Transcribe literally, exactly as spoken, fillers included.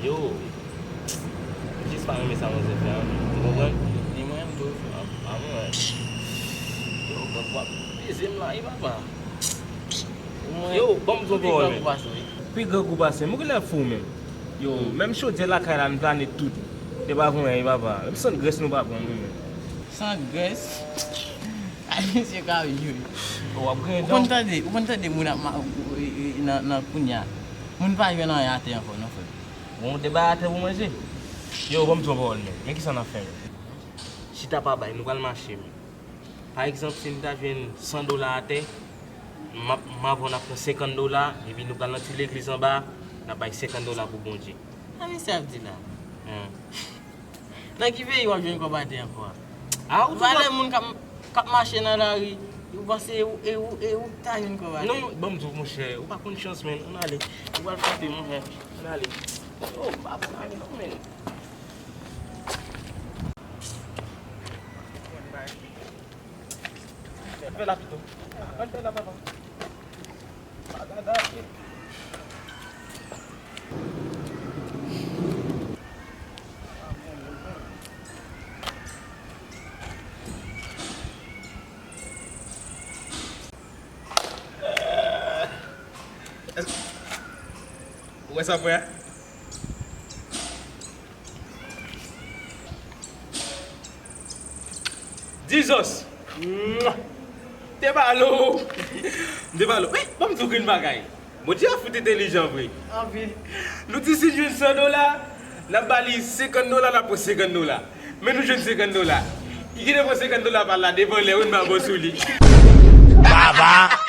Yo, m jis pa renmen sa manzè fè a, ou konprann? Ni mwen, m tou. A, a mwen. Yo, gang w ap peze m la, wi, papa. Yo, ban m di w pawòl, men. Pi grangou pase m, ou genlè fou, men. Yo, menm chodyè lakay la, n plane tout. Te pa voye anyen, papa. Menm sant grès nou pa pran, wi, men. Sant grès? Ay, misye ka jwe. Ou ap gen... Ou konn tande, ou konn tande moun ap ma-, e, e, nan, nan kounya. Moun pa jwenn anyen atè ankò, non, frè. Bon, w te bay atè pou manje. Yo, ban m di w yon pawòl, men. Men kisa n ap fè, men? Chita pa bay, nou pral mache, men. Pa egzanp, si n ta jwenn san dola atè, m ap, m avè w n ap pran senkant dola, epi nou pral nan ti legliz anba, n ap bay senkant dola pou Bondye. Sa misye ap di la? Hen. Nan ki peyi w ap jwenn kòb atè ankò a? A, ou... Valè moun k ap, k ap mache nan lari, ou panse e ou, e ou, e ou k ta jwenn kòb atè? Non, ban m di w, monchè, ou pa konn chans, men. Ann ale. Ou pral frape, monchè. Ann ale. Oh, m pa konn ale non, men. Ann fè la pito. Ann fè la, papa. Ou wè sa, frè? Jesus! Mwah! Te balo! M te balo. Men, ban m di w grenn bagay. Bondye a fout entèlijan vre. Anpil. Nou di si n jwenn san dola, n ap ba li senkant dola, n ap pran senkant dola. Men nou jwenn senkant dola. Li genlè pran senkant dola pa l la devan lè, wi, n pa bon sou li. Baba!